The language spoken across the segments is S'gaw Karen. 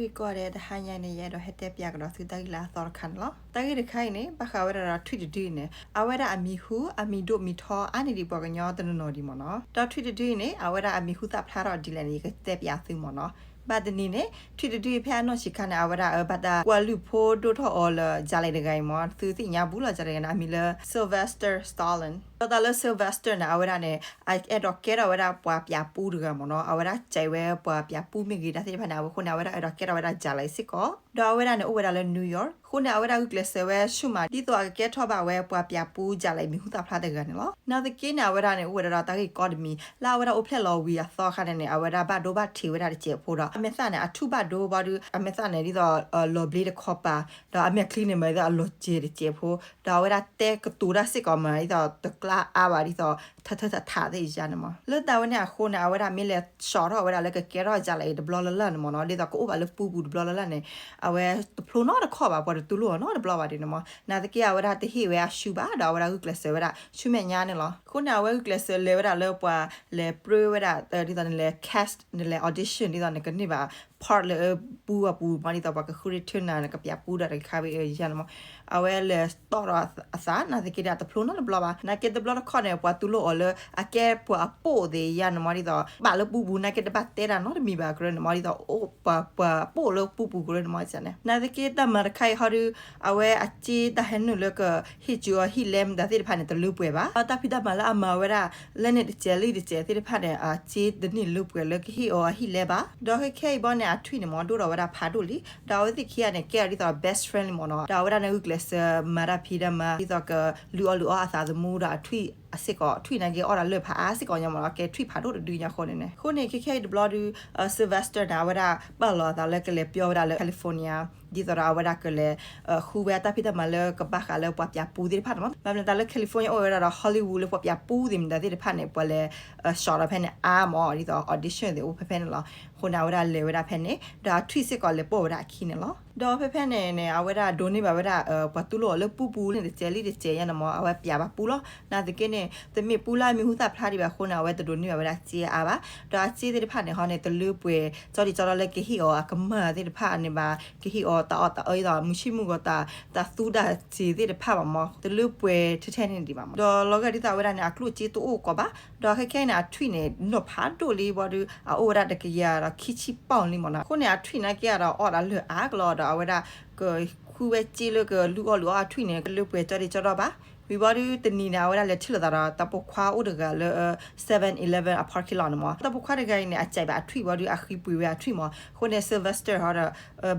ဂ့ၤကီးဒဲး တဟါညါန့ၣ် ယအဲၣ်ဒိးဟဲတဲပၠးကဒီးသုတၢ်ဂ့ၢ်လၢအသီတခါန့ၣ်လီၤ. တၢ်ဂ့ၢ်တခါအံၤန့ၣ် ဘၣ်ဃးဝဲဒၣ်ဒီးထွံၣ်တဒုအံၤန့ၣ် အဝဲဒၣ်အမံၤဟူ အမံၤဒိၣ်မံၤထီ အါန့ၢ်ဒံးပှၤကညီတနီၤနီၤဒံးမ့ၢ်နီၤ. ဒီးထွံၣ်တဒုအံၤန့ၣ် အဝဲဒၣ်အမံၤဟူသၣ်ဖျါထီၣ်ဒ်လဲၣ်န့ၣ် ယကတဲပၠးသုမ့ၢ်နီၤ. ဘၣ်တနံၤန့ၣ် ထွံၣ်တဒုအံၤဖဲအနီၢ်ဆံးခါန့ၣ် အဝဲဒၣ်အဘၣ်တၢ်ကွၢ်လုၢ်ဖိဒိၣ်ထီၣ်အီၤလၢ ကၠၤလဲၤတဂၤအံၤမ့ၢ် သုသ့ၣ်ညါဘူးလီၤ ကၠၤလဲၤတဂၤန့ၣ် အမံၤလၢ Sylvester Stallone. ဒီးတၢ်လၢ Sylvester န့ၣ် အဝဲဒၣ်န့ၣ် အအဲၣ်ဒိးကဲထီၣ်ဝဲဒၣ်ပှၤပၠးပူတဂၤမ့ၢ်နီၤ. အဝဲဒၣ်စံးဝဲပှၤပၠးပူမ့ၢ်ဂ့ၤ တၢ်သ့ၣ်တဖၣ်န့ၣ် အဝဲအဃိန့ၣ် အဝဲဒၣ်အဲၣ်ဒိးကဲထီၣ်ဝဲဒၣ်ကၠၤလဲၤစ့ၢ်ကီး. ဒီးအဝဲဒၣ်န့ၣ် အိၣ်ဝဲဒၣ်လၢ New York အဃိန့ၣ် အဝဲဒၣ်ဂုာ်ကျဲးစၢးဝဲဆူၣ်မး ဒ်သိးအကကဲထီၣ်ဘၣ်ဝဲပှၤပၠးပူကၠၤလဲၤမံၤဟူသၣ်ဖျါတဂၤန့ၣ်လီၤ. နာ်သက့န့ၣ် အဝဲဒၣ်န့ၣ် အိၣ်ဝဲဒၣ်ဒီးတၢ်ဂ့ၢ်ကီတမံၤ လၢအဝဲဒၣ်အိၣ်ဖျဲၣ်လီၤဝံၤအသီခါန့ၣ်န့ၣ် အဝဲဒၣ်ဘၣ်ဒိဘၣ်ထံးဝဲဒၣ်တစဲးဖိဒီး အမဲာ်သၣ်န့ၣ် အထူၣ်ဘၣ်ဒိဘၣ်ဒီး အမဲာ်သၣ်န့ၣ် ဒ်သိးလီၤဘျ့တခီပၤ ဒီးအမဲာ်ချံန့ၣ် မၤဒ်သိးအလီၤစဲးတစဲးဖိ ဒီးအဝဲဒၣ်တဲကတိၤတၢ်စ့ၢ်ကီးမး ဒ်သိးတကျါအါဘၣ် ဒ်သိးထးထးထးထးသ့ၣ်ယါန့ၣ်မး. လၢတၢ်ဝဲန့ၣ်အဃိန့ၣ် အဝဲဒၣ်မ့ၢ်လဲၤ shot ထီၣ်ဝဲဒၣ်လၢကကဲထီၣ်ကၠၤလဲၤအံၤတဘျီလၢ်လၢ်န့ၣ်မ့ၢ်နီၤ ဒ်သိးကအိၣ်ဘၣ်လၢပူပူၤတဘျီလၢ်လၢ်န့ၣ် အဝဲတဖျိနီတခီၣ်ဘၣ် ပှၤတတူၢ်လိာ်အီၤနီတဘျီဘၣ်ဒ်န့ၣ်မး. နာ်သက့အဝဲဒၣ်တဟ့ၣ်ဝဲအရှုံးဘၣ် ဒီးအဝဲဒၣ်ဂုာ်ကျဲးစၢးဝဲဒၣ်ဆူမဲာ်ညါန့ၣ်လီၤ. အဃိန့ၣ် အဝဲဂုာ်ကျဲးစၢးလဲၤဝဲဒၣ်လၢပှၤလဲၤပြၢဝဲဒၣ် ဒ်သိးနလဲၤ cast နလဲၤ audition ဒ်သိးနကန့ၢ်ဘၣ် part လၢပူအပူၤမး ဒ်သိးပှၤကဃုရ့ထၢနၤ နကပၠးပူဒီးတခါဝဲယါန့ၣ်မး. အဝဲလဲၤတီၣ်ဒီးအသး နာ်သက့ဒီးတဖျိနီတဘျီဘၣ်. နာ်က့တဘျီတခီၣ်န့ၣ် ပှၤတူၢ်လိာ်အီၤလၢအကဲပှၤအပိာ်သ့ၣ်ယါန့ၣ်မး ဒ်သိးဘၣ်လၢပူပူၤ နာ်က့တဘၣ်တဲတၢ်နီတမံၤဘၣ်ကရၢန့ၣ်မး ဒ်သိးအိၣ်ပှၤ ပှၤပိာ်လၢပူပူၤကရၢန့ၣ်မးန့ၣ်. နာ်သက့တၢ်မၤတခါအံၤဟီဒီး အဝဲအစ့တၢ်ဟဲနုာ်လၢကဟ့ၣ်ကူအီၤဟံၣ်လဲမတၤသ့ၣ်တဖၣ်န့ၣ် တလၢပှဲၤဘၣ်. ဒီးတၢ်ဖံးတၢ်မၤလၢအမၤဝဲဒၣ် လၢန့ၣ်တစဲးလၢတစဲးသ့ၣ်တဖၣ်န့ၣ် အစ့တန့ၢ်လၢပှဲၤလၢကဟ့ၣ်အီၤအဟံၣ်လဲဘၣ်. ဒီးခဲခဲအံၤဘီန့ၣ် အထွံၣ်န့ၣ်မး ဒိၣ်ထီၣ်ဝဲဒၣ်ဖးဒိၣ်လံ. ဒီးအဝဲသ့ၣ်ခံဂၤန့ၣ် ကဲအီၤဒ်သိး best friend လံမ့ၢ်နီၤ. ဒီးအဝဲဒၣ်န့ၣ်ဂုာ်ကျဲးစၢးမၤတၢ်ဖံးတၢ်မၤ ဒ်သိးကလုၢ်အီၣ်လုၢ်အီအသးသမူဒီးအထွံၣ်အစ့ၢ်ကီး ထွံၣ်နာ်က့အီၣ်ဒၣ်လၢၢ်ဖးအါစ့ၢ်ကီးညါမ့ၢ်နီၤ ကဲထွံၣ်ဖးဒိၣ်တဒုညါအဃိန့ၣ်န့ၣ်. အဃိန့ၣ် ခဲခဲအံၤတဘျီဒီး Sylvester န့ၣ် အဝဲဒၣ်ပာ်လီၤအသးလၢကလဲၤပၠီဝဲဒၣ်လၢ California ဒ်သိးဒီးအဝဲဒၣ်ကလဲၤ ဃုဝဲတၢ်ဖံးတၢ်မၤလၢကဘၣ်ဃးလၢပှၤပၠးပူသ့ၣ်တဖၣ်န့ၣ်မး. ဘၣ်မနုၤတၢ်လၢ California အိၣ်ဝဲဒၣ်ဒီး Hollywood လၢပှၤပၠးပူသ့ၣ်မတၤသ့ၣ်တဖၣ်န့ၣ် ပှၤလဲၤ shot ဒီးဖဲန့ၣ်အါမး ဒ်သိး audition သ့ၣ်အိၣ်ဖဲဖဲန့ၣ်လီၤ. အဃိန့ၣ် အဝဲဒၣ်လဲၤဝဲဒၣ်ဖဲန့ၣ် ဒီးအထွံၣ်စ့ၢ်ကီးလဲၤပိာ်ဝဲဒၣ်အခံန့ၣ်လီၤ. ဒီးဖဲဖဲန့ၣ်န့ၣ် အဝဲဒၣ်ဒိးန့ၢ်ဘၣ်ဝဲဒၣ် ပှၤတူၢ်လိာ်အီၤလၢပူပူၤန့ၣ် တစဲးလံတစဲးညါန့ၣ်မး အဝဲပၠးဘၣ်ပူလီၤ. နာ်သက့န့ၣ် တမ့ၢ်ပူလၢအမံၤဟူသၣ်ဖျါဒံးဘၣ်အဃိန့ၣ် အဝဲတဒိးန့ၢ်ဘၣ်ဝဲဒၣ်စ့အါဘၣ်. ဒီးအစ့သ့ၣ်တဖၣ်န့ၣ်ဟီန့ၣ် တလၢပှဲၤ ကၠီဒံးကၠီဒီလၢကဟ့ၣ်အီၤအကမၢ်သ့ၣ်တဖၣ်န့ၣ်ဘၣ် ကဟ့ၣ်အီၤတၢ်အီၣ်တၢ်အီ ဒ်သိးမုၢ်ဆ့ၣ်မုၢ်ဂီၤတၢ် တၢ်သူတၢ်စ့သ့ၣ်တဖၣ်ဘၣ်မး တလၢပှဲၤထဲထဲန့ၣ်ဒံးဘၣ်မး. ဒီးလီၤဂာ်ဒ်သိးအဝဲဒၣ်န့ၣ် အကျိၣ်အစ့တအိၣ်ကီးဘၣ်. ဒီးခဲခဲအံၤန့ၣ် အထွံၣ်န့ၣ် နီၢ်ဖးဒိၣ်လံဘီဒီး အအိၣ်ဝဲဒၣ်တကယၤဒီးခံဆံပီၣ်လံမးနီၤ. အဃိန့ၣ် အထွံၣ်နာ်က့ဒီးအီၣ်ဒၣ်လၢၢ်အါကလီဒီး အဝဲဒၣ်ကဃုဝဲစ့လၢကလုၢ်အီၣ်လုၢ်အီအထွံၣ်န့ၣ် ကလၢပှဲၤကၠီဒံးကၠီဒီဘၣ်. ဝံၤဘီဒီးတနံၤန့ၣ် အဝဲဒၣ်လဲၤထံၣ်လိာ်သးဒီး တၢ်ပိာ်ခွါအိၣ်တဂၤလၢ seven eleven အ parking lot န့ၣ်မး. တၢ်ပိာ်ခွါတဂၤအံၤန့ၣ် အစံးဘၣ်အထွံၣ်ဘီဒီး အဃံပှ့ၤဝဲအထွံၣ်မး. အဃိန့ၣ် Sylvester ဟီဒီး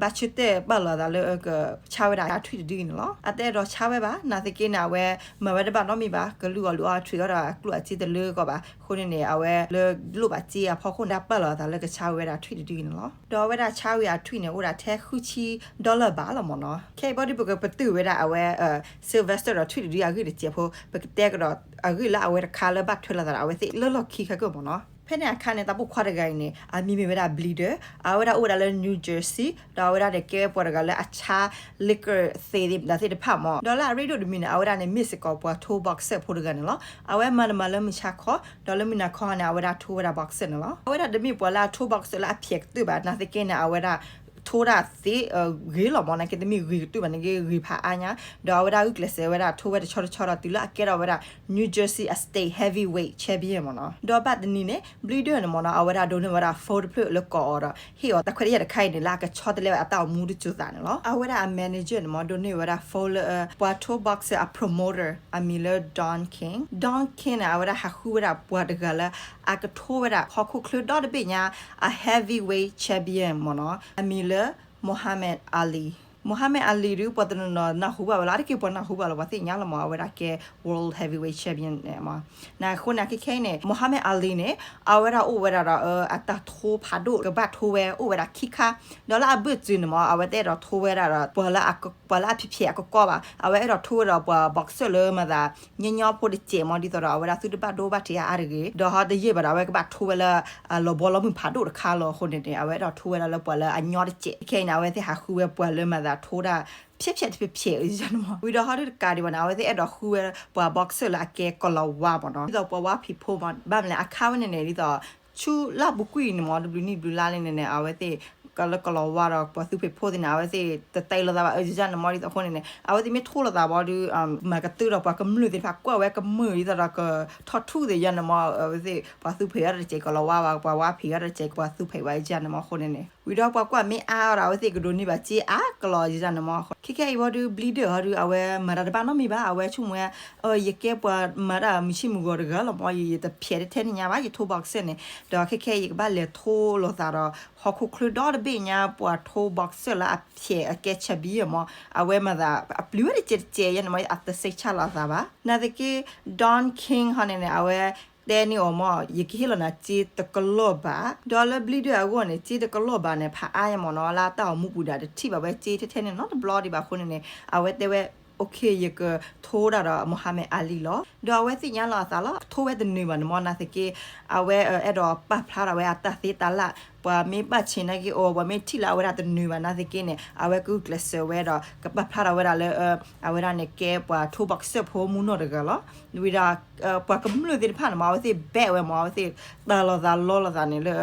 ဘၣ်ဆၢတဲာ်ပာ်လီၤသးလၢကဆါဝဲဒၣ်အထွံၣ်တဒုအံၤန့ၣ်လီၤ. အတအဲၣ်ဒိးဆါဝဲဘၣ်. နာ်သက့န့ၣ် အဝဲမၤဝဲတဘၣ်နီတမံၤဘၣ်. ကလုၢ်အီၣ်လုၢ်အီအထွံၣ်အီဒီး အကျိၣ်အစ့တလၢကီးဘၣ်. အဃိန့ၣ်န့ၣ် အဝဲလၢလိၣ်ဘၣ်စ့အဖီခိၣ်န့ၣ် ပာ်လီၤသးလၢကဆါဝဲဒၣ်ထွံၣ်တဒုအံၤန့ၣ်လီၤ. ဒီးအဝဲဒၣ်ဆါဝံၤအထွံၣ်န့ၣ် အိၣ်ဒၣ်ထဲဃုဆံ dollar ဘၣ်လီၤမးနီၤ. ခဲအံၤဘီဒီးပကပတုာ်ဝဲဒၣ်အဝဲ Sylvester ဒီးထွံၣ်တဒုအဂ့ၢ်တစဲးဖိ ပကတဲကဒီးအဂ့ၢ်လၢအဝဲတခါလၢဘၣ်ထွဲလိာ်သးဒီးအဝဲသ့ၣ်လၢလီၢ်ခံခဲကၢ်မးနီၤ. ဖဲန့ၣ်အခါန့ၣ် တၢ်ပိာ်ခွါတဂၤအံၤန့ၣ် အမံၤမ့ၢ်ဝဲဒၣ် Bleeder အဝဲဒၣ်အိၣ်ဝဲဒၣ်လၢ New Jersey ဒီးအဝဲဒၣ်န့ၣ် ကဲပှၤတဂၤလၢအဆါ liquor သ့သ့ၣ်မတၤသ့ၣ်တဖၣ်မး. ဒီးလၢအရ့ဒိၣ်တမံၤန့ၣ် အဝဲဒၣ်န့ၣ် မ့ၢ်စ့ၢ်ကီးပှၤထိ boxer ဖိတဂၤန့ၣ်လီၤ. အဝဲမၤတမၤလၢမုၢ်ဆါခီ ဒီးလၢမုၢ်နၤခီန့ၣ် အဝဲဒၣ်ထိဝဲဒၣ် boxer န့ၣ်လီၤ. အဝဲဒၣ်တမ့ၢ်ပှၤလၢအထိ boxer လၢအဖျဲးကတၢၢ်ဘၣ်. နာ်သက့န့ၣ် အဝဲဒၣ်ထိဒၣ်သ့ဂ့ၤလီၤမး နာ်က့တမ့ၢ်ဂ့ၤကတၢၢ်ဘၣ် နာ်က့ဂ့ၤဖးအါညါ. ဒီးအဝဲဒၣ်ဂုာ်ကျဲးစၢးဝဲဒၣ်ထိဝဲတဆီတဆီဒီး တုၤလၢအကဲထီၣ်ဝဲဒၣ် New Jersey အ state heavyweight champion မးနီၤ. ဒီးဘၣ်တနံၤန့ၣ် Bleeder န့ၣ်မးနီၤ အဝဲဒၣ်ဒိးန့ၢ်ဝဲဒၣ် phone တဖျၢၣ်လၢကိးအီၤဒီး ဟ့ၣ်အီၤတၢ်ခွဲးတၢ်ယာ်တခါအံၤန့ၣ် လၢအကဆီတလဲဝဲအတၢ်အိၣ်မူတစိၤသးန့ၣ်လီၤ. အဝဲဒၣ်အ manager န့ၣ်မး ဒိးန့ၢ်ဝဲဒၣ် phone လၢ ပှၤထိ boxer အ promoter အမံၤလၢ Don King. Don King န့ၣ် အဝဲဒၣ်ဟးဃုဝဲဒၣ်ပှၤတဂၤလၢ အကထိဝဲဒၣ်ဟီၣ်ခိၣ်ချၢဒီတဘ့ၣ်ညါ အ heavyweight champion မးနီၤ အမံၤလၢ Muhammad Ali. Muhammad Ali ဒုး ပှၤတနီၤနီၤနၢ်ဟူဘၣ်ဝဲလီၤ. အါတက့ၢ်ပှၤနၢ်ဟူဘၣ်လီၤ ပှၤသ့ၣ်ညါလီၤမး အဝဲဒၣ်ကဲ world heavyweight champion န့ၣ်မး. နဃိန့ၣ် ခဲခဲအံၤန့ၣ် Muhammad Ali န့ၣ် အဝဲဒၣ်အိၣ်ဝဲဒၣ်ဒီး အတၢ်ထိဖးဒိၣ် ကဘၣ်ထိဝဲအိၣ်ဝဲဒၣ်ခံခါ. ဒီးလၢအဘၢၣ်စၢၤန့ၣ်မး အဝဲတအဲၣ်ဒိးထိဝဲဒၣ်ဒီး ပှၤလၢအ ပှၤလၢအဖျဲးဖျဲးအကကီဘၣ်. အဝဲအဲၣ်ဒိးထိဝဲဒီးပှၤ boxer လၢမၤသးညီညီဖိတစဲးမး ဒ်သိးဒီးအဝဲဒၣ်သုတဘၣ်ဒိဘၣ်ထံးအါအါတဂ့ၤ. ဒီးဟီတယံာ်ဘၣ်ဒီး အဝဲကဘၣ်ထိဝဲလၢ လီၤဘီလီၤမုၢ်ဖးဒိၣ်တခါလီၤ. အဃိန့ၣ်န့ၣ် အဝဲအဲၣ်ဒိးထိဝဲဒၣ်လၢပှၤလၢအညီတစဲး. ခဲအံၤန့ၣ် အဝဲသ့ၣ်ဟးဃုဝဲပှၤလၢမၤသးထိဒၣ် ဖျဲးဖျဲးတဖျဲးဖျဲး န့ၣ်မး. ဝံၤဒီးဟီဒုတကးဒံးဘၣ်န့ၣ် အဝဲသ့ၣ်အဲၣ်ဒိးဃုဝဲပှၤ boxer လၢအကဲကီၤလၤဝါမးနီၤ ဒ်သိးပှၤဝါဖံးဖိမး. ဘၣ်မနုၤလဲၣ် အခါဝဲန့ၣ်န့ၣ် ဒ်သိး ဆူလၢအပူၤကွံာ်န့ၣ်မး တဘျုးနံၣ်ဘျုးလါလံန့ၣ်န့ၣ် အဝဲသ့ၣ် ကလၢကလီၤဝါဒီးပှၤသူဖံးဖိသ့ၣ်န့ၣ် အဝဲသ့ၣ်တတဲလိာ်သးဘၣ် အယန့ၣ်မ့ၢ် ဒ်သိးအဃိန့ၣ်န့ၣ် အဝဲသ့ၣ်မ့ၢ်ထိလိာ်သးဘၣ်ဒီး မၤကတၢၢ်ဒီးပှၤကမျၢၢ်သ့ၣ်တဖၣ် ကွၢ်ဝဲကမုာ် ဒ်သိးဒီးကထီၣ်ထူၣ်သ့ၣ်ယန့ၣ်မ့ၢ် အဝဲသ့ၣ်ပှၤသူဖံးအီၤတစဲးကလီၤဝါဘၣ် ပှၤဝါဖံးအီၤတစဲး ပှၤသူဖံးဘၣ်ယန့ၣ်မ့ၢ်အဃိန့ၣ်န့ၣ် ဝံၤဒီးပှၤကွၢ်မ့ၢ်အါအီၤဒီး အဝဲသ့ၣ်ကဒိးန့ၢ်ဘၣ်စ့အါကလီၤယန့ၣ်မ့ၢ်အဃိ ခဲခဲအံၤဘၣ်ဒီး ဘျံးဒၢၣ်ဟီဒီး အဝဲမၤတၢ်တဘၣ်နီတမံၤဘၣ် အဝဲဆိကမိၣ်ဝဲ ယကဲပှၤမၤတၢ်မုၢ်ဆ့ၣ်မုၢ်ဂီၤတဂၤလီၤမ့ၢ် ယတဖျဲးတထဲန့ၣ်ညါဘၣ် ယထိ boxer န့ၣ် ဒီးခဲခဲအံၤယကဘၣ်လဲၤထိလိာ်သးဒီး ဟီၣ်ခိၣ်ချၢဒီတဘ့ၣ်ညါ ပှၤထိ boxer လၢအဖျဲးအကဲ champion မ့ၢ် အဝဲမၤသးအပျုၤဝဲတစဲးတစဲးယန့ၣ်မ့ၢ် အတစဲးဆါလိာ်အသးဘၣ် နာ်သက့ Don King ဟီန့ၣ်န့ၣ် အဝဲတဲန့ၢ်အီၤမ့ၢ် ယကဟ့ၣ်လီၤနၤစ့တကလီၢ်ဘး ဒီးလၢဘျံးဒၢၣ်အဂီၢ်န့ၣ် စ့တကလီၢ်ဘးန့ၣ် ဖးအါယမ့ၢ်နီၤ လၢတၢ်အိၣ်မူပူၤဒၣ်တထံၣ်ဘၣ်ဝဲစ့ထဲထဲန့ၣ်နီတဘျီဒံးဘၣ်အဃိန့ၣ်န့ၣ် အဝဲတဲဝဲ okay ယကထိတၢ်ဒီး Muhammad Ali လီၤ ဒီးအဝဲသ့ၣ်ညါလီၤအသးလီၤ ထိဝဲတနုာ်ဘၣ်န့ၣ်မ့ၢ် နာ်သက့ အဝဲအဲၣ်ဒိးပာ်ဖျါထီၣ်ဝဲအတၢ်သ့တၢ်လၢ် ပှၤမ့ၢ်ပာ်ဆ့ၣ်နာ်က့အိၣ် ပှၤမ့ၢ်ထံၣ်လၢအဝဲဒၣ်တနုာ်ဘၣ်နာ်သက့န့ၣ် အဝဲကဂုာ်ကျဲးစၢးဝဲဒီး ကပာ်ဖျါထီၣ်ဝဲဒၣ်လၢ အဝဲဒၣ်န့ၣ်ကဲပှၤထိ boxer ဖိမုၢ်နီၢ်တဂၤလီၤ ဝံၤဒီး ပှၤကမျၢၢ်သ့ၣ်တဖၣ်န့ၣ်မ့ၢ် အဝဲသ့ၣ်ဘဲးဝဲမ့ၢ် အဝဲသ့ၣ်တၢ်လီၤသးလီလီၤသးန့ၣ်လၢ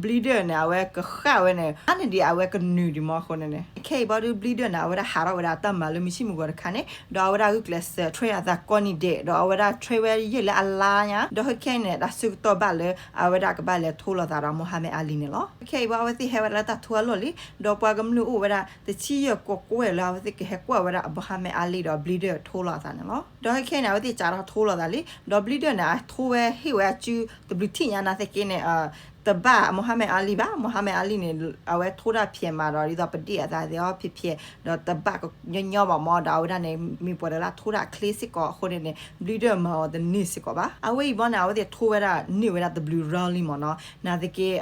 ဘျံးဒၢၣ်န့ၣ် အဝဲကဃၣ်ဝဲန့ၣ် အါန့ၢ်ဒံးအဝဲကနုာ်ဒံးမ့ၢ်အဃိန့ၣ်န့ၣ် ခဲအံၤဘၣ်ဒီး ဘျံးဒၢၣ်န့ၣ် အဝဲဒၣ်ဟးထီၣ်ဝဲဒၣ်တၢ်မၤလၢမုၢ်ဆ့ၣ်မုၢ်ဂီၤတခါန့ၣ် ဒီးအဝဲဒၣ်ဂုာ်ကျဲးစၢး train အသးကိးနံၤဒဲး ဒီးအဝဲဒၣ် train ဝဲယဲၢ်လၢအလါညါ ဒီးခဲခဲအံၤန့ၣ် တၢ်ဆၢကတီၢ်ဘၣ်လၢ အဝဲဒၣ်ကဘၣ်လဲၤထိလိာ်သးဒီး Muhammad Ali န့ၣ်လီၤ ခဲအံၤဘၣ် အဝဲသ့ၣ်ဟဲဝဲဒၣ်လၢတၢ်ထိအလီၢ်လံ ဒီးပှၤကမျၢၢ်အိၣ်ဝဲဒၣ် တဆံယဲၢ်ကကွဲၢ်လၢအဝဲသ့ၣ်ကဟဲကွၢ်ဝဲဒၣ် Muhammad Ali ဒီးဘျံးဒၢၣ်ထိလိာ်အသးန့ၣ်လီၤ ဒီးခဲခဲအံၤန့ၣ် အဝဲသ့ၣ်စးထီၣ်ထိလိာ်သးလံ ဒီးဘျံးဒၢၣ်န့ၣ် အထိဝဲဟ့ၣ်ဝဲအစုတဘျုးထံၣ်ညါနာ်သက့န့ၣ် တဘၣ် Muhammad Ali ဘၣ် Muhammad Ali န့ၣ် အဝဲထိတၢ်ဖျဲးမးဒီး ဒ်သိးပဒ့ၣ်အသးသ့အီၤဖျဲးဖျဲး ဒီးတဘၣ်ညီညီဘၣ်မ့ၢ် ဒီးအဝဲဒၣ်န့ၣ် မ့ၢ်ပှၤတဂၤလၢအထိတၢ်ချ့စ့ၢ်ကီးအဃိန့ၣ်န့ၣ် ဘျံးဒၢၣ်မၤအီၤတန့ၢ်စ့ၢ်ကီးဘၣ် အဝဲအံၤဘၣ်န့ၣ် အဝဲသ့ၣ်ထိဝဲဒၣ်န့ၢ်ဝဲဒၣ်တဘျုး round လံမ့ၢ်နီၤ နာ်သက့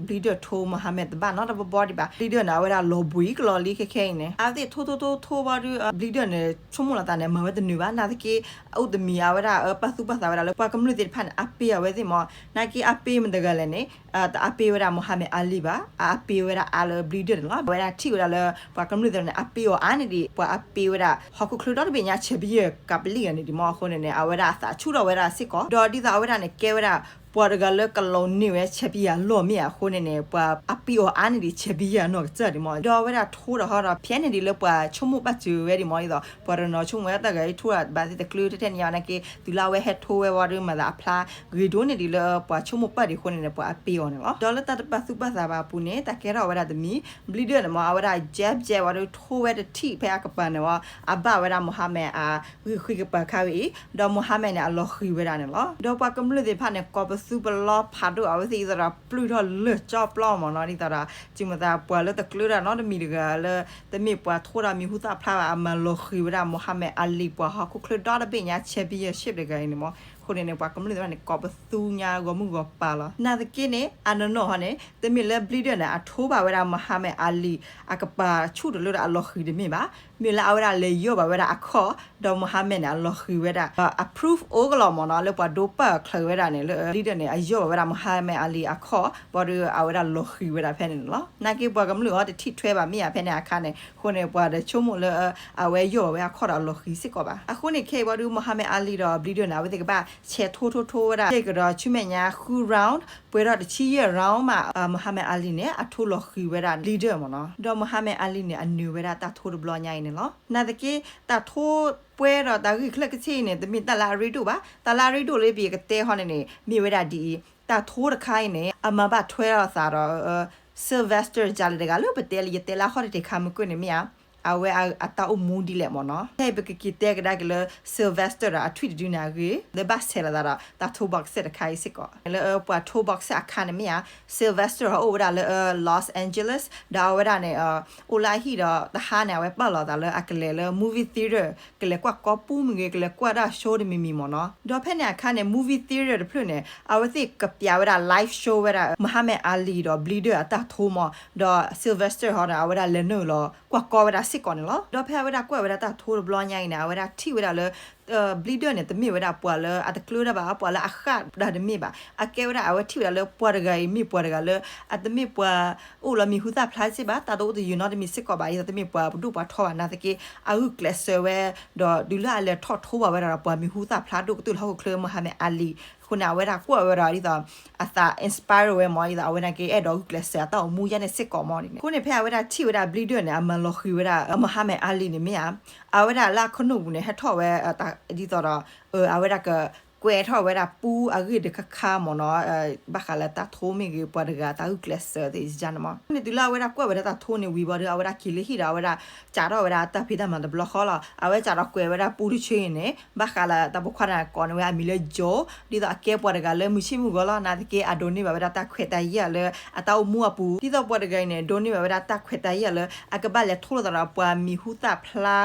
ဘျံးဒၢၣ်ထိ Muhammad တဘၣ်နီတဘီဘီဒံးဘၣ် ဘျံးဒၢၣ်န့ၣ် အဝဲဒၣ်လီၤဘှံးကလီၤလံခဲခဲအံၤန့ၣ် အဝဲသ့ၣ်ထိထိထိထိဘၣ်ဒီး ဘျံးဒၢၣ်န့ၣ် ဆိကမိၣ်လီၤသးန့ၣ် မၤဝဲတနုာ်ဘၣ် နာ်သက့ အိၣ်တမံၤအဝဲဒၣ်ပာ်သူၣ်ပာ်သးဝဲဒၣ်လၢပှၤကမျၢၢ်သ့ၣ်တဖၣ်န့ၣ် အါပ့ၢ်အဝဲသ့ၣ်မ့ၢ် နာ်သက့အါပ့ၢ်မတၤတဂၤလဲၣ်န့ၣ် တအါပ့ၢ်ဝဲဒၣ် Muhammad Ali ဘၣ် အအါပ့ၢ်ဝဲဒၣ်အါလၢဘျံးဒၢၣ်န့ၣ်လီၤ အဝဲဒၣ်ထံၣ်ဝဲဒၣ်လၢ ပှၤကမျၢၢ်သ့ၣ်တဖၣ်န့ၣ် အါပ့ၢ်အီၤအါန့ၢ်ဒံး ပှၤအါပ့ၢ်ဝဲဒၣ် ဟီၣ်ခိၣ်ချၢဒီတဘ့ၣ်ညါ champion ကပလံၣ်ဂၤန့ၣ်ဒံးမ့ၢ်အဃိန့ၣ်န့ၣ် အဝဲဒၣ်အသးဆူၣ်ထီၣ်ဝဲဒၣ်စ့ၢ်ကီး ဒီးဒ်သိးအဝဲဒၣ်န့ၣ် ကဲဝဲဒၣ် ပှၤတဂၤလၢကလီၤန့ၢ်ဝဲ champion အလီၢ်မ့ၢ်ဧါအဃိန့ၣ်န့ၣ် ပှၤအါပ့ၢ်အီၤအါန့ၢ်ဒံး champion အနီၢ်ကစၢ်ဒံးမ့ၢ် ဒီးအဝဲဒၣ်ထိဒီးဟီဒီး ဖဲန့ၣ်ဒံးလၢပှၤဆိကမိၣ်ဘၣ်စၢၤဝဲဒံးမ့ၢ် ဒ်သိး ပှၤတနီၤဆိကမိၣ်ဝဲတၢ်ဂၤအံၤထိဘၣ်သ့ၣ်တကျၢၤထဲထဲန့ၣ်ညါနာ်သက့ တုၤလၢအဝဲဟဲထိဝဲဝံၤဒီး မၤသးအဖျါဂ့ၤဒိၣ်န့ၢ်ဒံးလၢပှၤဆိကမိၣ်ပာ်ဒံးအဃိန့ၣ်န့ၣ် ပှၤအါပ့ၢ်အီၤန့ၣ်လီၤ ဒီးလၢတၢ်တပာ်သူၣ်ပာ်သးဘၣ်အပူၤန့ၣ် တၢ်ကဲထီၣ်ဝဲဒၣ်တမံၤ ဘျံးဒၢၣ်န့ၣ်မ့ၢ် အဝဲဒၣ် jab jab ဝံၤဒီးထိဝဲတထံၣ်ဖဲအကပၤန့ၣ်ဝံၤ အဘၣ်ဝဲဒၣ် Muhammad အဂံၢ်ဃံကပၤခါဝဲအံၤ ဒီး Muhammad န့ၣ် အလီၤဃံၤဝဲဒၣ်န့ၣ်လီၤ ဒီးပှၤကမျၢၢ်သ့ၣ်တဖၣ်န့ၣ် ကိးပသူပလီဖးဒိၣ် အဝဲသ့ၣ်ဒ်သိးဒီးပျုၢ်ထီၣ်လၢာ်ကၠီပျီမ့ၢ်နီၤ ဒ်သိးဒီး စံးမသးပှၤလၢတကျၢၤတၢ်နီတမံၤတဂၤလၢ တမ့ၢ်ပှၤထိတၢ်မံၤဟူသၣ်ဖျါဘၣ် အမၤလီၤဃံၤဝဲဒၣ် Muhammad Ali ပှၤဟီၣ်ခိၣ်ချၢဒီတဘ့ၣ်ညါ champion တဂၤအံၤန့ၣ်မ့ၢ် အဃိန့ၣ်န့ၣ် ပှၤကမျၢၢ်သ့ၣ်တဖၣ်န့ၣ် ကိးပသူညါဂီၤမုၢ်ဂီၤပၤလီၤ နာ်သက့န့ၣ် အနီၢ်နီၢ်ဟီန့ၣ် တမ့ၢ်လၢဘျံးဒၢၣ်န့ၣ် အထိဘၣ်ဝဲဒၣ် Muhammad Ali အကပၤဆူၣ်တလၢဒီးအလီၤဃံၤတမ့ၢ်ဘၣ် မ့ၢ်လၢအဝဲဒၣ်လဲၤယီၣ်ဘၣ်ဝဲဒၣ်အခီၣ် ဒီး Muhammad န့ၣ် အလီၤဃံၤဝဲဒၣ် အ proof အိၣ်ကလီၤမ့ၢ်နီၤ လၢပှၤဒိပာ်ချၢးဝဲဒၣ်န့ၣ် လၢဘျံးဒၢၣ်န့ၣ် အယီၣ်ဘၣ်ဝဲဒၣ် Muhammad Ali အခီၣ် ဘၣ်ဒီးအဝဲဒၣ်လီၤဃံၤဝဲဒၣ်ဖဲန့ၣ်န့ၣ်လီၤ နာ်က့ပှၤကမျၢၢ်အီၤတထံၣ်ထွဲဘၣ်မ့ၢ်ဧါ ဖဲန့ၣ်အခါန့ၣ် အဃိန့ၣ် ပှၤတဆိကမိၣ်လၢ အဝဲယီၣ်ဘၣ်ဝဲအခီၣ်ဒီးအလီၤဃံၤစ့ၢ်ကီးဘၣ် အဃိန့ၣ် ခဲအံၤဘၣ်ဒီး Muhammad Ali ဒီးဘျံးဒၢၣ်န့ၣ် အဝဲသ့ၣ်ကဘၣ်ဆဲးထိထိထိဝဲဒၣ် ယဲၢ်ကဒီးဆူမဲာ်ညါဃု round ပှဲၤထီၣ်တဆံယဲၢ် round မး Muhammad Ali န့ၣ် အထိလီၤဃံၤဝဲဒၣ်ဘျံးဒၢၣ်မ့ၢ်နီၤ ဒီး Muhammad Ali န့ၣ် အနုာ်ဝဲဒၣ်တၢ်ထိတဘျီညါအံၤန့ၣ်လီၤ နာ်သက့ တၢ်ထိပှဲၤဒီးတၢ်ဂ့ၢ်ချၢၣ်ကဆ့အံၤန့ၣ် တမ့ၢ်တၢ်လၢအရ့ဒိၣ်ဘၣ် တၢ်လၢအရ့ဒိၣ်လၢပကတဲဟီန့ၣ်န့ၣ် မ့ၢ်ဝဲဒၣ်ဒ်အံၤ တၢ်ထိတခါအံၤန့ၣ် အမၤဘၣ်ထွဲလိာ်သးဒီး Sylvester ကလဲၣ်တဂၤလၢပတဲလၢယတဲလၢအဟီၣ်တတ့ၢ်ခါမုၢ်ကၢၢ်န့ၣ်မ့ၢ်ဧါ အဝဲအတၢ်အိၣ်မူဒ်လဲၣ်မ့ၢ်နီၤ ခဲအံၤပကက့ၤတဲကဒါက့ၤလၢ Sylvester ဒီးအထွံၣ်တဒုန့ၣ်အဂ့ၢ် လၢဘၣ်ဆဲးလိာ်သးဒီးတၢ်ထိ boxer တခါအံၤစ့ၢ်ကီး လၢပှၤထိ boxer အခါန့ၣ်မ့ၢ်ဧါ Sylvester ဟီအိၣ်ဝဲဒၣ်လၢ Los Angeles ဒီးအဝဲဒၣ်န့ၣ် အိၣ်လၢအဟံၣ်ဒီးတဟါန့ၣ် အဝဲပာ်လီၤသးလၢအကလဲၤလၢ movie theater ကလဲၤကွၢ်ကီပူမ့ၢ်ဂ့ၤ ကလဲၤကွၢ်တၢ် show တမံၤမံၤမ့ၢ်နီၤ ဒီးဖဲန့ၣ်အခါန့ၣ် movie theater တဖျၢၣ်န့ၣ် အဝဲသ့ၣ်ကပျးဝဲဒၣ် live show ဝဲဒၣ် Muhammad Ali ဒီးဘျံးဒၢၣ်အတၢ်ထိမ့ၢ် ဒီး Sylvester ဟီဒီး အဝဲဒၣ်လဲၤနုာ်လီၤကွၢ်ကီဝဲဒၣ်စ့ၢ်ကီးန့ၣ်လီၤ ဒီးဖဲအဝဲဒၣ်ကွၢ်ဝဲဒၣ်တၢ်ထိတဘျီညါအံၤန့ၣ် အဝဲဒၣ်ထံၣ်ဝဲဒၣ်လၢ Bleeder န့ၣ် တမ့ၢ်ဝဲဒၣ်ပှၤလၢအတကျၢၤတၢ်ဘၣ်, ပှၤလၢအဃၣ်ဒၣ်တမ့ၢ်ဘၣ်. အကဲဝဲဒၣ် အဝဲထံၣ်ဝဲဒၣ်လၢပှၤတဂၤအံၤ မ့ၢ်ပှၤတဂၤလၢ အတမ့ၢ်ပှၤအိၣ်လၢမံၤဟူသၣ်ဖျါစ့ၢ်ဘၣ်, တၢ်တအိၣ်တယၢၤနီတမံၤစ့ၢ်ကီးဘၣ်, ဒ်သိးတမ့ၢ်ပှၤပဒိၣ်ပှၤထီဘၣ်. နာ်သက့ အဂုာ်ကျဲးစၢးဝဲ, ဒီးတုၤလၢအလဲၤထီၣ်ထိးဘၣ်ဝဲဒၣ်ဒီးပှၤမံၤဟူသၣ်ဖျါဒိၣ်ကတၢၢ်လၢဟီၣ်ခိၣ်ချၢ Muhammad Ali အဃိန့ၣ် အဝဲဒၣ်ကွၢ်ဝဲဒီးဒ်သိး အသး inspire ဝဲမၢ်, ဒ်သိးအဝဲနာ်က့ အဲၣ်ဒိးဂုာ်ကျဲးစၢးအတၢ်အိၣ်မူယါန့ၣ်စ့ၢ်ကီးမၢ်န့ၣ်. အဃိန့ၣ် ဖဲအဝဲဒၣ်ထံၣ်ဝဲဒၣ် Bleeder န့ၣ် အမၤလီၤဃံၤဝဲဒၣ် Muhammad Ali န့ၣ်မ့ၢ်ဧါ, အဝဲဒၣ်လၢအခိၣ်နူာ်ပူၤန့ၣ် ဟဲထီၣ်ဝဲ ဒ်သိးဒီး အဝဲဒၣ်ကကွဲးထီၣ်ဝဲဒၣ်ပူအဂ့ၢ်တခါခါမၢ်နီၤ, ဘၣ်ဃးလၢတၢ်ထိမ့ၢ်ဂ့ၤ ပှၤတဂၤတၢ်ဂုာ်ကျဲးစၢးသ့ၣ်ယါန့ၣ်မၢ်. အဃိန့ၣ်တုၤလၢအဝဲဒၣ်ကွၢ်ဝဲဒၣ်တၢ်ထိန့ၣ်ဝံၤဘၣ်ဒီး အဝဲဒၣ်က့ၤလၢဟံၣ်ဒီး အဝဲဒၣ်စးထီၣ်ဝဲဒၣ်တၢ်ဖံးတၢ်မၤတဘျီဃီလီၤ. အဝဲစးထီၣ်ကွဲးဝဲဒၣ်ပူတဆၢအံၤန့ၣ် ဘၣ်ဃးလၢတၢ်ပိာ်ခွါန့ၣ်ကိးန့ၢ်ဝဲအမံၤလၢ Joe, ဒ်သိးအကဲပှၤတဂၤလၢမုၢ်ဆ့ၣ်မုၢ်ဂီၤလီၤ. နာ်သက့ အဒိးန့ၢ်ဘၣ်ဝဲဒၣ်တၢ်ခွဲးတၢ်ယာ်လၢအတၢ်အိၣ်မူအပူၤ, ဒ်သိးပှၤတဂၤအံၤန့ၣ် ဒိးန့ၢ်ဘၣ်ဝဲဒၣ်တၢ်ခွဲးတၢ်ယာ်လၢ အကဘၣ်လဲၤထိၣ်လိာ်သးဒီးပှၤမံၤဟူသၣ်ဖျါ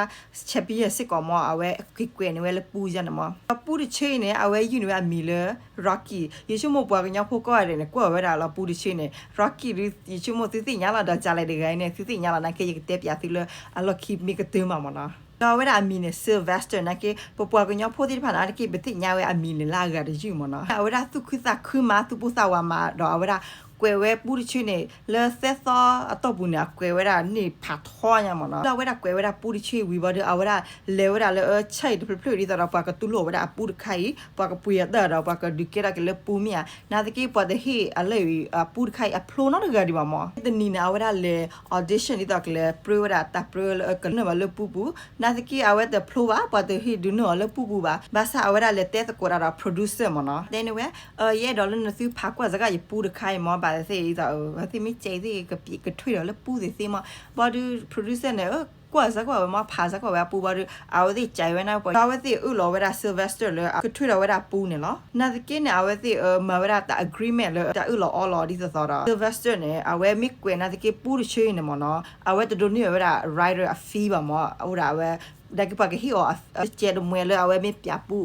champion စ့ၢ်ကီးမၢ်, အဝဲက့ၤကွဲးန့ၢ်ဝဲလၢပူယါန့ၣ်မၢ်. ဒီးပူတဆၢအံၤန့ၣ် အဝဲယုၢ်န့ၢ်ဝဲအမံၤလၢ Rocky, ယဆိကမိၣ်ပှၤကညီဖိကိးဂၤဒဲးန့ၣ် ကွၢ်ဝဲဒၣ်လီၤပူတဆၢန့ၣ် Rocky ဒုး ယဆိကမိၣ်သုသ့ၣ်ညါလီၤ, ဒီးကလဲၤတဂၤအံၤန့ၣ် သုသ့ၣ်ညါလီၤ. နာ်က့ ယကတဲပၠးသုလၢအလီၢ်ခံမ့ၢ်ကတၢၢ်မးမၢ်နီၤ. ဒီးအဝဲဒၣ်အမံၤန့ၣ် Sylvester, နာ်က့ ပပှၤကညီဖိသ့ၣ်တဖၣ်န့ၣ် အါတက့ၢ်ပသ့ၣ်ညါဝဲအမံၤန့ၣ်လၢအဂၤတယုၢ်မၢ်နီၤ. အဝဲဒၣ်သူၣ်ခုသးခုမး သူၣ်ပိၢ်သးဝးမး, ဒီးအဝဲဒၣ်ကွဲးဝဲပူတဆၢန့ၣ် လၢသၢသီအတီၢ်ပူၤန့ၣ် အကွဲးဝဲဒၣ်န့ၢ်ဖးထီညါမၢ်နီၤ. ဒီးအဝဲဒၣ်ကွဲးဝဲဒၣ်ပူတဆၢဝံၤဘၣ်ဒီး အဝဲဒၣ်လဲၤဝဲဒၣ်လၢ ဆၢအံၤတဖျၢၣ်ဖျၢၣ် ဒ်သိးဒီးပှၤကတူၢ်လိာ်ဝဲဒၣ်အပူတခါအံၤ, ပှၤကပှ့ၤအတၢ်ဒီး ပှၤကဒုးကဲထီၣ်က့ၤလၢပူမ့ၢ်ဧါ. နာ်သက့ ပှၤတဟ့ၣ်အလၢအပူတခါအံၤအဖျိနီတဂၤဒံးဘၣ်မၢ်. တနံၤန့ၣ် အဝဲဒၣ်လဲၤ audition ဒ်သိးကလဲၤပြၢဝဲဒၣ်တၢ်ပြၢလၢကနုာ်ဘၣ်လၢပူပူၤ. နာ်သက့ အဝဲတဖျိဘၣ်, ပှၤတဟ့ၣ်ဒုးနုာ်အီၤလၢပူပူၤဘၣ်. ဘၣ်ဆၣ်အဝဲဒၣ်လဲၤတဲသကိးတၢ်ဒီး producer မၢ်နီၤ, တဲန့ၢ်ဝဲ ယအဲၣ်ဒိးလၢနသုဖးကွၢ်စ့ၢ်ကီးယပူတခါအံၤမၢ်, ဘၣ်သ့ၣ်သ့ၣ် သ့ၣ်မ့ၢ်ကဲသ့ၣ် ကထွံၣ်ဒီးလၢပူသ့ၣ်သ့ၣ်မၢ်. ဘၣ်ဒီး producer န့ၣ် ကွၢ်စ့ၢ်ကီးဝဲမၢ်, ဖးစ့ၢ်ကီးဝဲအပူဘၣ်ဒီး အဝဲသ့ၣ်ကးဝဲန့ၣ် အဝဲသ့ၣ်အၢၣ်လီၤဝဲဒၣ် Sylvester လၢအကထွံၣ်ဒီးဝဲဒၣ်ပူန့ၣ်လီၤ. နာ်သက့န့ၣ် အဝဲသ့ၣ်မၤဝဲဒၣ်တၢ် agreement လၢတၢ်အၢၣ်လီၤအီလီၤဒ်သိးသိးဒီး Sylvester န့ၣ် အဝဲမ့ၢ်ကွဲးနာ်သက့ပူတဆၢအံၤန့ၣ်မၢ်နီၤ, အဝဲတဒိးန့ၢ်ဝဲဒၣ် writer အ fee ဘၣ်မၢ်. အဝဲဒၣ်အဝဲ နာ်က့ပှၤကဟ့ၣ်အီၤတစဲးတမှဲလၢအဝဲမ့ၢ်ပၠးပူ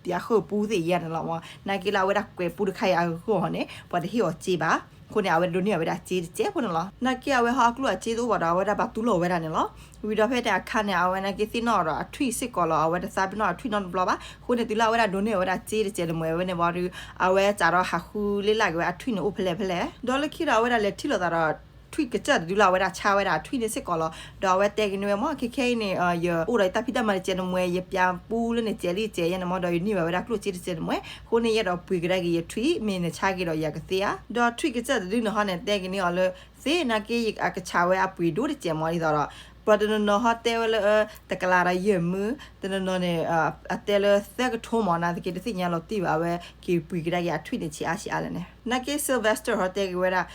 ပၠးဃုာ်ပူသ့ၣ်ယါန့ၣ်လီၤမၢ်. နာ်က့လၢအဝဲဒၣ်ကွဲးပူတခါအံၤအဂီၢ်န့ၣ် ပှၤတဟ့ၣ်အီၤစ့ဘၣ်. အဃိန့ၣ် အဝဲဒိးန့ၢ်အဝဲဒၣ်စ့တစဲးဖိန့ၣ်လီၤ. နာ်က့အဝဲဟီအကျိၣ်အစ့တအိၣ်ဘၣ်ဒီး အဝဲဒၣ်ဘၣ်တူၢ်လိာ်ဝဲဒၣ်န့ၣ်လီၤ. ဝံၤဒီးဖဲန့ၣ်အခါန့ၣ် အဝဲနာ်က့သ့ၣ်နီၣ်ဒီးအထွံၣ်စ့ၢ်ကီးလီၤ. အဝဲတသးပ့ၤနီၣ်အထွံၣ်နီတဘျီဘၣ်. အဃိန့ၣ် တုၤလၢအဝဲဒၣ်ဒိးန့ၢ်အဝဲဒၣ်စ့တစဲးတမှဲဝဲန့ၣ်ဘၣ်ဒီး အဝဲစးထီၣ်ဟးဃုလ့လၢ်က့ၤဝဲအထွံၣ်န့ၣ်အိၣ်ဖဲလဲၣ်ဖဲလဲၣ်. ဒီးလၢခံဒီးအဝဲဒၣ်လဲၤထံၣ်လိာ်သးဒီး ထွံၣ်ကစၢၢ်တဒုလီၤ. အဝဲဒၣ်ဆါဝဲဒၣ်အထွံၣ်န့ၣ်စ့ၢ်ကီးလီၤ. ဒီးအဝဲတဲက့ၤန့ၢ်ဝဲမၢ် ခဲခဲအံၤန့ၣ် ယအိၣ်ဒီးယတၢ်ဖံးတၢ်မၤတစဲးတမှဲ, ယပၠးပူလၢန့ၣ်စဲးလံစဲးယဲန့ၣ်မၢ်, ဒီးယန့ၢ်ဘၣ်ဝဲဒၣ်ကျိၣ်စ့တစဲးတမှဲ, အဃိန့ၣ် ယအဲၣ်ဒိးပှ့ၤကဒါက့ၤယထွံၣ်, မ့ၢ်နဆါက့ၤဒီးယၤကသ့ဧါ. ဒီးထွံၣ်ကစၢၢ်တဒုန့ၣ်ဟီန့ၣ် တဲက့ၤန့ၢ်အီၤလၢ သ့ၣ်နာ်က့ အကဆးဝဲအပှ့ၤဒိၣ်တစဲးမၢ် ဒ်သိးဒီး ပှၤတနီၤနီၤဟီတဲဝဲလၢ တကလးဒီးယဲၢ်မုၢ်, တနီၤနီၤန့ၣ် အတဲလၢသၢကထိမၢ်, နာ်သက့တသ့ၣ်ညါလီၤတံၢ်ဘၣ် အဝဲက့ၤပှ့ၤကဒါက့ၤအထွံၣ်န့ၣ်ဆံးအါဆံးအါလဲၣ်န့ၣ်. နာ်က့ Sylvester ဟီတဲက့ၤဝဲဒၣ်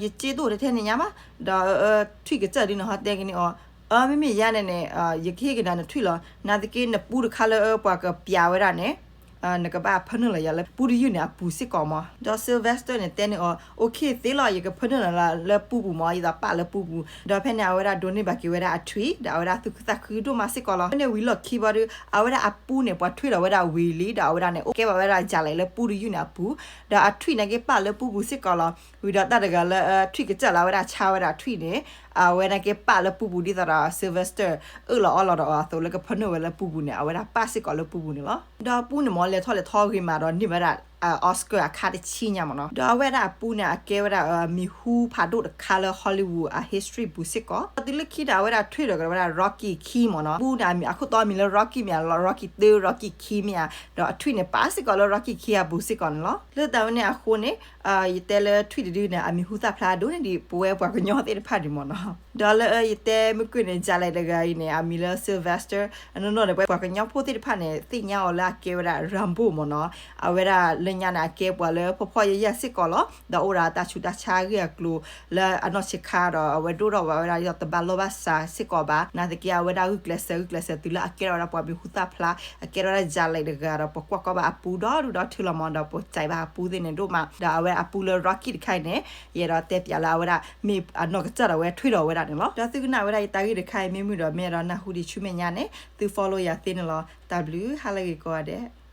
ယစ့တအိၣ်ထဲထဲန့ၣ်ညါဘၣ်, ဒီး ထွံၣ်ကစၢၢ်ဒုန့ၣ်ဟီတဲက့ၤန့ၢ်အီၤ, မ့မ့ၢ်ယၤန့ၣ်န့ၣ် ယကဟ့ၣ်ကဒါနထွံၣ်လီၤ. နာ်သက့နပူတခါလၢပှၤကပၠးဝဲဒၣ်န့ၣ် နကဘၣ်ဖၢနုာ်လီၤယၤလၢပူတယုၢ်န့ၣ်အပူၤစ့ၢ်ကီးမၢ်. ဒီး Sylvester န့ၣ်တဲန့ၢ်အီၤ okay သ့လီၤ, ယကဖၢနုာ်လီၤလၢပူပူၤမၢ်, ယသးပာ်လၢပူပူၤ. ဒီးဖဲန့ၣ် အဝဲဒၣ်ဒိးန့ၢ်ဘၣ်က့ၤဝဲဒၣ်အထွံၣ်, ဒီးအဝဲဒၣ်သူၣ်ခုသးခုဒိၣ်မးစ့ၢ်ကီးလီၤ. ဖဲန့ၣ်ဝံၤလီၢ်ခံဘၣ်ဒီး အဝဲဒၣ်အပူန့ၣ် ပှၤထွံၣ်ဒီးဝဲဒၣ်ဝံၤလံ, ဒီးအဝဲဒၣ်န့ၣ် ကဲဘၣ်ဝဲဒၣ်ယၤလဲၣ်လၢပူတယုၢ်န့ၣ်အပူၤ, ဒီးအထွံၣ်နာ်က့ပာ်လၢပူပူၤစ့ၢ်ကီးလီၤ. ဝံၤဒီးတၢ်တဂၤလၢ ထွံၣ်ကစၢၢ်လၢအဝဲဒၣ်ဆါဝဲဒၣ်ထွံၣ်န့ၣ် အဝဲနာ်က့ပာ်လၢပူပူၤ ဒ်သိးဒီး Sylvester အၢၣ်လီၤအီလီၤဒီးအသိးလၢကဖၢနုာ်ဝဲလၢပူပူၤန့ၣ် အဝဲဒၣ်ပာ်စ့ၢ်ကီးလၢပူပူၤန့ၣ်လီၤ. ဒီးပူန့ၣ်မၢ် လဲၤထီၣ်လဲၤထီဂ့ၤမးဒီးန့ၢ်ဝဲဒၣ် Oscar အခါတဆံညါမၢ်နီၤ. ဒီးအဝဲဒၣ်အပူန့ၣ် အကဲဝဲဒၣ်မံၤဟူဖးဒိၣ်တခါလၢ Hollywood အ history ပူၤစ့ၢ်ကီး. ဒီးတုၤလၢခံန့ၣ် အဝဲဒၣ်ထွံၣ်ဒီးကဒီးဝဲဒၣ် Rocky ခံမၢ်နီၤ. ပူန့ၣ် အခိၣ်တီမံၤလၢ Rocky မ့ၢ် Rocky တၢ Rocky ခံမ့ၢ်ဧါ, ဒီးအထွံၣ်န့ၣ်ပာ်စ့ၢ်ကီးလၢ Rocky ခံအပူၤစ့ၢ်ကီးန့ၣ်လီၤ. လၢတၢ်ဝဲန့ၣ်အဃိန့ၣ် ယတဲလၢထွံၣ်တဒုန့ၣ် အမံၤဟူသၣ်ဖျါဒိၣ်န့ၢ်ဒံးပဝဲပှၤကညီသ့ၣ်တဖၣ်ဒံးမၢ်နီၤ. ဒီးလၢယတဲမုၢ်ကွံာ်န့ၣ် ယၤလဲၣ်တဂၤအံၤန့ၣ် အမံၤလၢ Sylvester အနီၢ်နီၢ်န့ၣ် ပဝဲပှၤကညီဖိသ့ၣ်တဖၣ်န့ၣ် သ့ၣ်ညါအီၤလၢအကဲဝဲဒၣ် Rambo မၢ်နီၤ. အဝဲဒၣ်လၢညါန့ၣ် အကဲပှၤလၢဖှီၣ်ဖှီၣ်ယာ်ယာ်စ့ၢ်ကီးလီၤ. ဒီးအိၣ်ဒီးတၢ်ဆူးတၢ်ဆါအဂ့ၢ်အကျိၤလၢအနီၢ်ဆံးခါဒီး အဝဲဒိၣ်ထီၣ်ဘၣ်ဝဲဒၣ်ဒ်သိးတဘၣ်လိာ်ဘၣ်စးစ့ၢ်ကီးဘၣ်. နာ်သက့ အဝဲဒၣ်ဂုာ်ကျဲးစၢး ဂုာ်ကျဲးစၢးတုၤလၢအကဲထီၣ်ဝဲဒၣ်ပှၤမံၤဟူသၣ်ဖျါ, အကဲထီၣ်ဝဲဒၣ်ယၤလဲၣ်တဂၤဒီး ပကွၢ်ကီဘၣ်အပူဒီဒူၣ်ဒီထၢလီၤမၢ် ဒီးပစံးဘၣ်အပူသ့ၣ်န့ၣ်ဒိၣ်မး. ဒီးအဝဲအပူလၢ Rocky တခါအံၤန့ၣ် ယအဲၣ်ဒိးတဲပၠးလၢအဝဲဒၣ် မ့ၢ်အနီၢ်ကစၢ်ဒီးဝဲထွံၣ်ဒီးဝဲဒၣ်န့ၣ်လီၤ. ဒီးသုကနၣ်ဝဲဒၣ်ယတၢ်ဂ့ၢ်တခါအံၤ မ့ၢ်မုာ်ဒီးမ့ၢ်အဲၣ်ဒိးနၢ်ဟူဒံးဆူမဲာ်ညါန့ၣ် သု follow ယၤသ့န့ၣ်လီၤ. တၢ်ဘျုးဟါလၢအဂ့ၤကိးဂၤဒဲး.